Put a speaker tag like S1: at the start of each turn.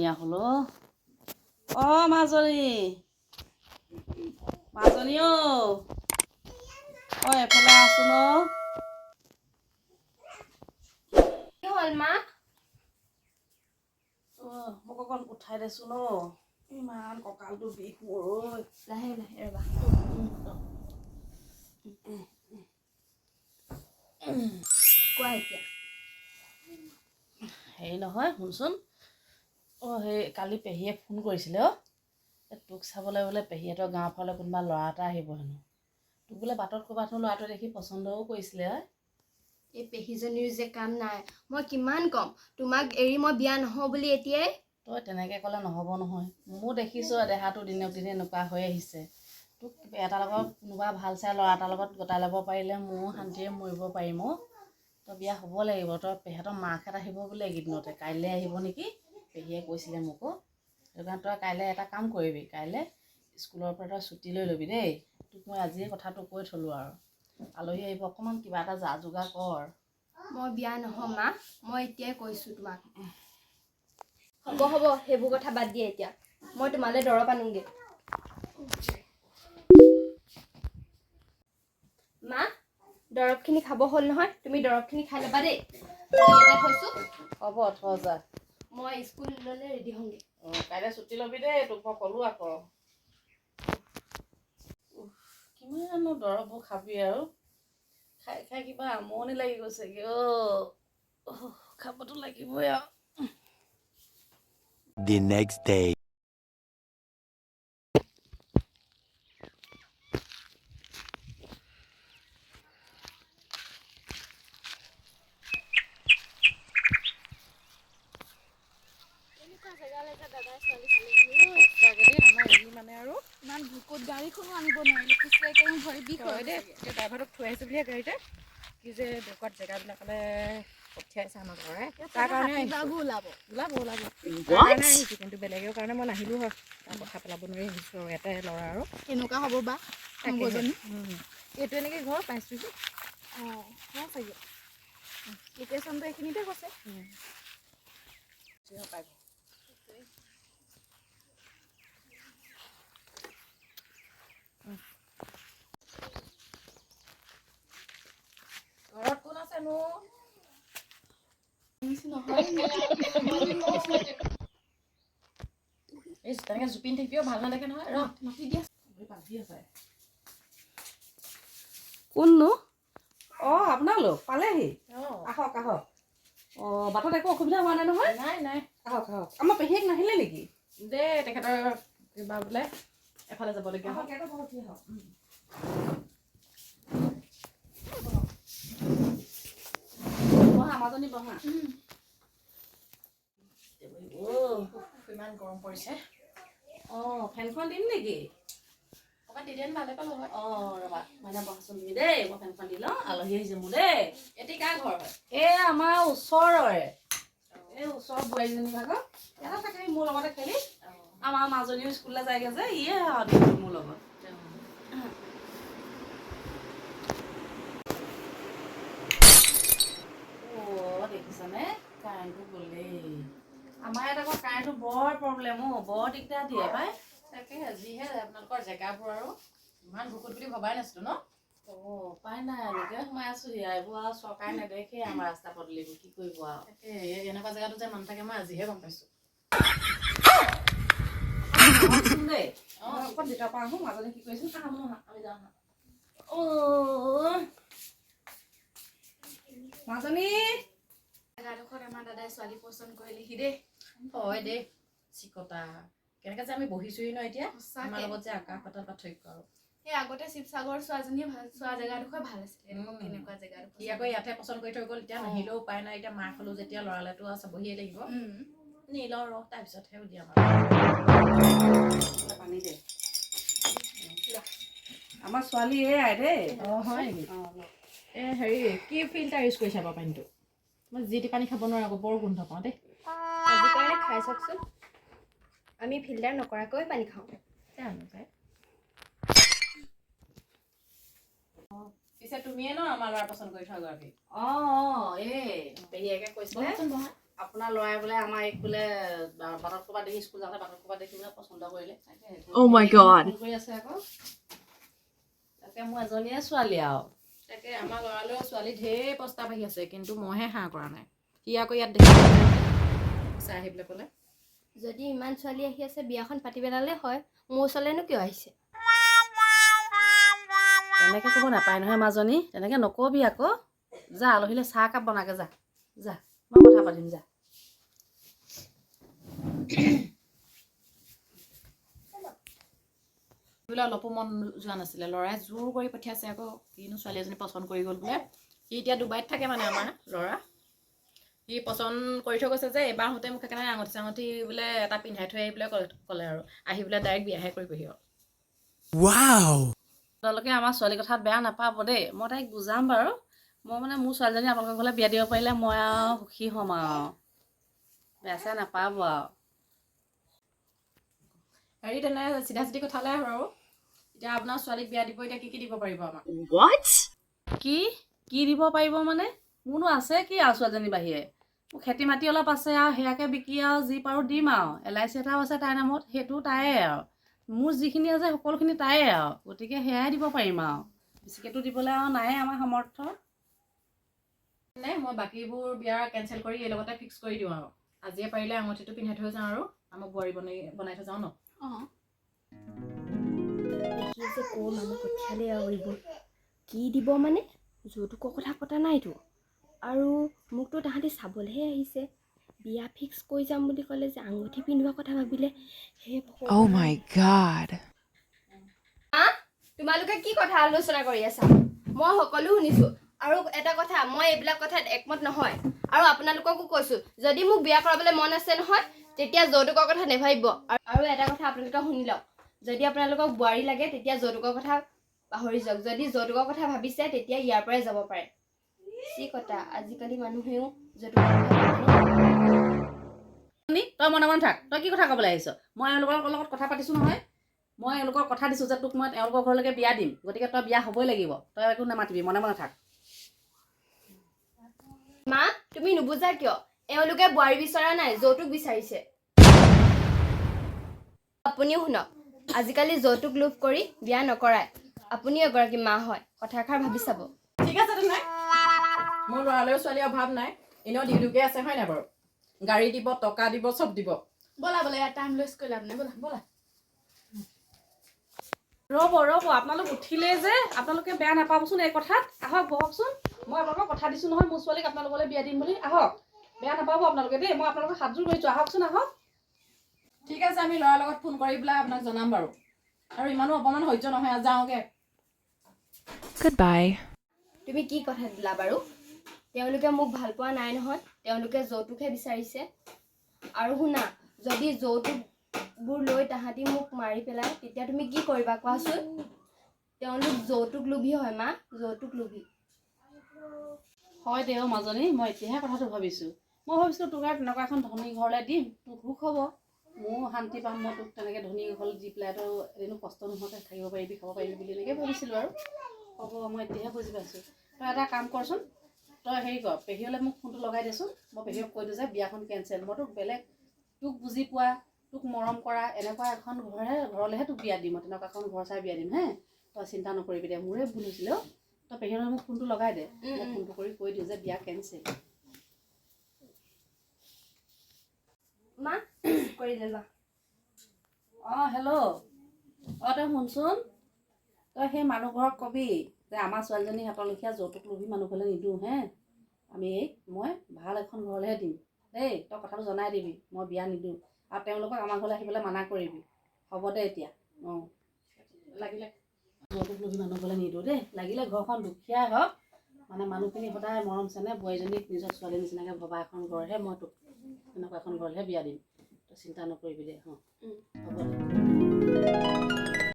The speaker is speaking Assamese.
S1: ধুনীয়া হ'ল। অ মাজনী, মাজনী, অ অ এফালে আছোন অ।
S2: কি হ'ল মা?
S1: অ, মোক অকণ উঠাই দেচোন অ, ইমান কঁকালটো বিষ মোৰ ঐ।
S2: লাহে লাহে, ৰ'বা। কোৱা এতিয়া।
S1: হেৰি নহয়, শুনচোন অ, সেই কালি পেহীয়ে ফোন কৰিছিলে অ। এই তোক চাবলৈ বোলে পেহীহঁতৰ গাঁৱৰ ফালে কোনোবা ল'ৰা এটা আহিব হেনো। তোক বোলে বাটত ক'ৰবাত হেনো ল'ৰাটোৱে দেখি পচন্দও কৰিছিলে ঐ।
S2: এই পেহীজনীৰ যে কাম নাই। মই কিমান ক'ম তোমাক এৰি মই বিয়া নহওঁ বুলি এতিয়াই।
S1: তই তেনেকৈ ক'লে নহ'ব নহয়। ময়ো দেখিছোঁ, দেহাটো দিনক দিনে এনেকুৱা হৈ আহিছে। তোক এটাৰ লগত, কোনোবা ভাল চাই ল'ৰা এটাৰ লগত গতাই ল'ব পাৰিলে ময়ো শান্তিৰে মৰিব পাৰিম অ'। তই বিয়া হ'ব লাগিব। তই পেহীহঁতৰ মাকহঁত আহিব বোলে এইকেইদিনতে, কাইলৈ আহিব নেকি, পেহীয়ে কৈছিলে মোক অ'। সেইটো কাৰণে তই কাইলৈ এটা কাম কৰিবি, কাইলৈ স্কুলৰ পৰা তই ছুটি লৈ ল'বি দেই। তোক মই আজিয়ে কথাটো কৈ থ'লোঁ আৰু। আলহী আহিব, অকণমান কিবা এটা যা যোগাৰ কৰ।
S2: মই বিয়া নহওঁ মা, মই এতিয়াই কৈছোঁ তোমাক। হ'ব হ'ব, সেইবোৰ কথা বাদ দিয়া এতিয়া। মই তোমালৈ দৰৱ আনোগৈ। মা, দৰৱখিনি খাব হ'ল নহয়, তুমি দৰৱখিনি খাই ল'বা দেই। মই ইয়াতে থৈছোঁ।
S1: হ'ব, থ যা।
S2: মই স্কুললৈ ৰেডি হওঁগৈ।
S1: অঁ, কাইলৈ ছুটি ল'বি দেই, তোক মই ক'লোঁ আকৌ। কিমাননো দৰৱবোৰ খাবি আৰু, খাই খাই কিবা আমনি লাগি গৈছেগৈ অ'। খাবতো লাগিবই আৰু।
S3: The next day.
S2: কেনেকুৱা জেগালৈ যে দাদাই ছোৱালী চালেহি ঐ।
S4: সঁচাকৈ দেই, আমাৰ ই মানে আৰু
S5: ইমান ভোকত গাড়ীখনো আনিব নোৱাৰিলো, খোজকাঢ়ি কাঢ়ি ভৰি বিষ হৈ
S4: হয় দেই।
S5: গৈছেগে।
S4: এতিয়া ড্ৰাইভাৰটোক থৈ আহিছোঁ বুলিয়ে গাড়ীতে। কি যে এনেকুৱা জেগাবিলাকলৈ পঠিয়াইছে আমাক ল'ৰাই। তাৰ কাৰণে
S5: হাতী
S4: আহিছোঁ।
S5: বাঘো ওলাব।
S4: ওলাব ওলাব, তাৰ কাৰণে আহিছোঁ। কিন্তু বেলেগৰ কাৰণে মই নাহিলোঁ হয়। তাৰ কথা পেলাব নোৱাৰি আহিছোঁ আৰু, এটাই ল'ৰা আৰু।
S5: কেনেকুৱা হ'ব বা
S4: তাকেহে।
S5: নবৌজনী।
S4: এইটো এনেকৈ ঘৰ পাইছোহি।
S5: অঁ হয় চাগে, লোকেশ্যনটো এইখিনিতে কৈছে।
S4: পাই। ঘৰত কোন আছেনো?
S5: নহয়।
S4: এই তেনেকৈ জুপি নাথাকিবি, ভাল নালাগে নহয়। ৰ।
S5: মাতি দিয়া।
S1: বান্ধি আছে। কোননো? অঁ, আপোনালোক পালেহি?
S4: অঁ।
S1: আহক আহক। অঁ, বাটত একো অসুবিধা হোৱা নাই নহয়?
S4: নাই নাই।
S1: আহক আহক। আমাৰ পেহীয়েক নাহিলে নেকি?
S4: দেই, তেখেতৰ কিবা বোলে এফালে যাবলগীয়া হ'ল।
S1: আহক, ইয়াতে বহক, আহক। বহা মাজনী, বহা।
S4: ইমান গৰম পৰিছে।
S1: অঁ, ফেনখন দিম নেকি?
S4: অকণমান দি দিয়েন ভালে পালোঁ হয়।
S1: অঁ, ৰ'বা মানে, বহাচোন তুমি দেই, মই ফেনখন দি লওঁ। আলহী আহিছে মোৰ দেই।
S4: এটি কাৰ ঘৰ হয়?
S1: এই আমাৰ ওচৰৰে, এই ওচৰৰ বোৱাৰীজনী ভাগৰ। ইয়াতে থাকে মোৰ লগতে খেলি। আমাৰ মাজনীও স্কুললৈ যায়গৈ যে, ইয়ে আৰু মোৰ লগত। অ' দেখিছানে, কাৰেণ্টটো গ'লেই। আমাৰ ইয়াত আকৌ কাৰেণ্টটো বৰ প্ৰব্লেম অ', বৰ দিগদাৰ দিয়ে পাই।
S4: তাকেহে, যিহে আপোনালোকৰ জেগাবোৰ আৰু, ইমান ভুকুত বুলি ভবাই নাছিলো ন।
S1: অঁ, উপায় নাই, এনেকৈ সোমাই আছোহি আৰু। এইবোৰ আৰু চৰকাৰে নেদেখেই আমাৰ ৰাস্তা পদূলিবোৰ, কি কৰিব আৰু।
S4: তাকে, এই এনেকুৱা জেগাটো যে মানুহ থাকে, মই আজিহে গম পাইছোঁ।
S1: আহকচোন দেই।
S4: অঁ।
S1: মই অকণ ভিতৰৰ পৰা আহোঁ, মাজনী কি কৰিছোঁ। আহা আহা, আমি যাওঁ, আহা। অ' মাজনী।
S5: জেগাডোখৰত আমাৰ দাদাই ছোৱালী পচন্দ কৰিলেহি দেই।
S4: হয় দেই চিকতা, কেনেকৈ যে আমি বহিছোহি ন এতিয়া। আমাৰ
S5: সঁচাকে।
S4: লগত যে আকাশ পাতাল পাৰ্থক্য আৰু।
S5: সেই আগতে শিৱসাগৰ ছোৱাজনীয়ে ভাল, চোৱা জেগাডোখৰ ভাল আছিলে। কেনেকুৱা জেগাডোখৰ।
S4: সি আকৌ ইয়াতহে পচন্দ কৰি থৈ গ'ল। এতিয়া নাহিলেও উপায় নাই। এতিয়া মাক হ'লেও যেতিয়া ল'ৰালেতো আৰু চাবহিয়ে লাগিব। নি লওঁ ৰ, তাৰপিছতহে উলিয়াম আৰু।
S1: পানী দে। আমাৰ ছোৱালী এয়াই দেই।
S4: অঁ, হয় নেকি?
S1: অঁ, লওক।
S4: এই হেৰি, কি ফিল্টাৰ ইউজ কৰিছা বাৰু পানীটো? মই যি টি পানী খাব নোৱাৰোঁ আকৌ, বৰ গোন্ধ পাওঁ দেই।
S2: আজি কাৰণে খাই চাওকচোন। আমি ফিল্টাৰ নকৰাকৈ পানী খাওঁ।
S4: জানো পাই। পিছে তুমিয়ে ন আমাৰ ল'ৰা পচন্দ কৰি থোৱা গৰাকী?
S1: অঁ অঁ, এই পেহীয়েকে কৈছিলে।
S4: বহাচোন, বহা।
S1: আপোনাৰ ল'ৰাই বোলে আমাৰ এইক বোলে বাটত ক'ৰবাত দেখি, স্কুল যাওঁতে বাটত ক'ৰবাত দেখি বোলে পচন্দ কৰিলে।
S3: Oh my God.
S1: Phone কৰি আছে আকৌ। তাকে, মোৰ এজনীয়ে ছোৱালী আৰু।
S4: তাকে, আমাৰ ল'ৰালৈও ছোৱালী ঢেৰ প্ৰস্তাৱ আহি আছে, কিন্তু মইহে হাঁ কৰা নাই। সি আকৌ ইয়াত দেখি চাই আহি পেলাই ক'লে।
S2: যদি ইমান ছোৱালী আহি আছে, বিয়াখন পাতি পেলালে হয়। মোৰ ওচৰলৈনো কিয় আহিছে?
S1: তেনেকৈ ক'ব নাপায় নহয় মাজনী, তেনেকৈ নকবি আকৌ। যা, আলহীলৈ চাহ একাপ বনাগে, যা যা, মই কথা পাতিম, যা।
S4: বোলে অলপো মন যোৱা নাছিলে, ল'ৰাই জোৰ কৰি পঠিয়াইছে আকৌ। কিনো ছোৱালী এজনী পচন্দ কৰি গ'ল বোলে। সি এতিয়া ডুবাইত থাকে, মানে আমাৰ ল'ৰা। সি পচন্দ কৰি থৈ গৈছে যে এইবাৰ আহোঁতে মোক সেইকাৰণে আঙুঠি চাঙুঠি বোলে এটা পিন্ধাই থৈ আহি পেলাই ক'লে আৰু আহি পেলাই ডাইৰেক্ট বিয়াহে কৰিবহি আৰু।
S6: Wow!
S1: আপোনালোকে আমাৰ ছোৱালীৰ কথাত বেয়া নাপাব দেই, মই তাইক বুজাম বাৰু। মই মানে মোৰ ছোৱালীজনী আপোনালোকৰ ঘৰলৈ বিয়া দিব পাৰিলে মই আৰু সুখী হ'ম আৰু। বেয়া চেয়া নাপাব আৰু।
S4: হেৰি, তেনে চিধা চিধি কথালৈ আহোঁ আৰু। এতিয়া আপোনাৰ ছোৱালীক বিয়া দিব, এতিয়া কি কি দিব পাৰিব আমাক?
S3: What?
S1: কি কি দিব পাৰিব মানে, মোৰনো আছে কি আৰু ছোৱালীজনীৰ বাহিৰে? মোৰ খেতি মাটি অলপ আছে আৰু, সেয়াকে বিকি আৰু যি পাৰোঁ দিম আৰু। এলআইচি এটাও আছে তাইৰ নামত, সেইটো তাইয়ে আৰু। মোৰ যিখিনি আছে সকলোখিনি তাইয়ে আৰু, গতিকে সেয়াই দিব পাৰিম আৰু, বেছিকেতো দিবলৈ আৰু নায়ে আমাৰ সামৰ্থ্য।
S4: নে মই বাকীবোৰ বিয়া কেঞ্চেল কৰি এই লগতে ফিক্স কৰি দিওঁ আৰু আজিয়ে পাৰিলে আঙুঠিটো পিন্ধাই থৈ যাওঁ আৰু আমাক বোৱাৰী বনাই বনাই থৈ যাওঁ ন।
S5: অঁ।
S2: দেখি যে ক'ৰ মানুহ পঠিয়ালে আৰু এইবোৰ কি দিব মানে, যৌতুকৰ কথা পতা নাইতো। আৰু মোকতো তাহাঁতি চাবলৈহে আহিছে, বিয়া ফিক্স কৰি যাম বুলি ক'লে যে আঙুঠি পিন্ধোৱা কথা ভাবিলে। হে ভগৱান।
S3: Oh my God.
S2: তোমালোকে কি কথা আলোচনা কৰি আছা, মই সকলো শুনিছোঁ। আৰু এটা কথা, মই এইবিলাক কথাত একমত নহয়। আৰু আপোনালোককো কৈছোঁ, যদি মোক বিয়া কৰাবলৈ মন আছে নহয়, তেতিয়া যৌতুকৰ কথা নাভাবিব। আৰু এটা কথা আপোনালোকে শুনি লওক, যদি আপোনালোকক বোৱাৰী লাগে তেতিয়া যৌতুকৰ কথা পাহৰি যাওক। যদি যৌতুকৰ কথা ভাবিছে, তেতিয়া ইয়াৰ পৰাই যাব পাৰে। চি কটা, আজিকালি মানুহেও যৌতুকৰ কথা ভাবে ন?
S1: নি, তই মনে মনে থাক। তই কি কথা ক'বলৈ আহিছ? মই এওঁলোকৰ লগত কথা পাতিছোঁ নহয়। মই এওঁলোকক কথা দিছোঁ যে তোক মই এওঁলোকৰ ঘৰলৈকে বিয়া দিম, গতিকে তই বিয়া হ'বই লাগিব। তই একো নামাতিবি, মনে মনে থাক।
S2: মা, তুমি নুবুজা কিয়? এওঁলোকে বোৱাৰী বিচৰা নাই, যৌতুক বিচাৰিছে। আপুনিও শুনক, আজিকালি যৌতুক লোভ কৰি বিয়া নকৰায়। আপুনিও এগৰাকী মা হয়, কথাষাৰ ভাবি চাব।
S4: ঠিক আছে তেনে, মোৰ ল'ৰালৈও ছোৱালীৰ অভাৱ নাই, এনেও ডিউটিকে আছে, হয় নাই বাৰু? গাড়ী দিব, টকা দিব, চব দিব।
S5: ব'লা ব'লা, ইয়াত টাইম লছ কৰি লাভ নাই, ব'লা।
S4: ব'লা।
S1: ৰ'ব ৰ'ব, আপোনালোক উঠিলেই যে, আপোনালোকে বেয়া নাপাবচোন এই কথাত। আহক, বহকচোন। মই আপোনালোকক কথা দিছোঁ নহয়, মোৰ ছোৱালীক আপোনালোকলৈ বিয়া দিম বুলি। আহক, বেয়া নাপাব আপোনালোকে দেই। মই আপোনালোকক হাতযোৰ কৰিছোঁ, আহকচোন, আহক।
S4: ঠিক আছে, আমি ল'ৰাৰ লগত ফোন কৰি পেলাই আপোনাক জনাম বাৰু। আৰু ইমানো অপমান সহ্য নহয়, আৰু যাওঁগে।
S3: Goodbye.
S2: তুমি কি কথা দিলা বাৰু? তেওঁলোকে মোক ভাল পোৱা নাই নহয়, তেওঁলোকে যৌতুকহে বিচাৰিছে। আৰু শুনা, যদি যৌতুকবোৰ লৈ তাহাঁতি মোক মাৰি পেলাই, তেতিয়া তুমি কি কৰিবা কোৱাচোন? তেওঁলোক যৌতুক লোভী হয় মা, যৌতুক লোভী।
S1: হয় দে অ' মাজনী, মই এতিয়াহে কথাটো ভাবিছোঁ। মই ভাবিছিলোঁ তোক আৰু তেনেকুৱা এখন ধনী ঘৰলৈ দিম, তোৰ সুখ হ'ব, ময়ো শান্তি পাম। মই তোক তেনেকৈ ধনী ঘৰলৈ দি পেলাই তই এদিনো কষ্ট নোহোৱাকৈ থাকিব পাৰিবি, খাব পাৰিবি বুলি এনেকৈ ভাবিছিলোঁ আৰু। হ'ব, মই এতিয়াহে বুজি পাইছোঁ। তই এটা কাম কৰচোন, তই হেৰি কৰ, পেহীলৈ মোক ফোনটো লগাই দেচোন। মই পেহীক কৈ দিওঁ যে বিয়াখন কেঞ্চেল। মই তোক বেলেগ, তোক বুজি পোৱা, তোক মৰম কৰা এনেকুৱা এখন ঘৰলৈহে তোক বিয়া দিম। মই তেনেকুৱা এখন ঘৰ চাই বিয়া দিম হে, তই চিন্তা নকৰিবি দে। মোৰে ভুল হৈছিলে অ'। তই পেহীলৈ মোক ফোনটো লগাই দে। মই ফোনটো কৰি কৈ দিওঁ যে বিয়া কেঞ্চেল।
S2: মা, কৰি লোৱা।
S1: অঁ, হেল্ল'। অঁ, তই শুনচোন, তই সেই মানুহ ঘৰক কবি যে আমাৰ ছোৱালীজনী সিহঁতৰ লেখীয়া যৌতুক লোভী মানুহ ঘৰলৈ নিদিওঁ হে। আমি এই মই ভাল এখন ঘৰলৈহে দিম দেই। তই কথাটো জনাই দিবি, মই বিয়া নিদিওঁ। আৰু তেওঁলোকক আমাৰ ঘৰলৈ আহিবলৈ মানা কৰিবি। হ'ব দে এতিয়া। অঁ।
S4: লাগিলে
S1: যৌতুক লোভী মানুহ ঘৰলৈ নিদিওঁ দেই। লাগিলে ঘৰখন দুখীয়াই হওক, মানে মানুহখিনি সদায় মৰম চেনেহ, বোৱাৰীজনীক নিজৰ ছোৱালীৰ নিচিনাকৈ ভবা এখন ঘৰহে মই তোক তেনেকুৱা এখন ঘৰলৈহে বিয়া দিম। তই চিন্তা নকৰিবি দে। অঁ, হ'ব দে।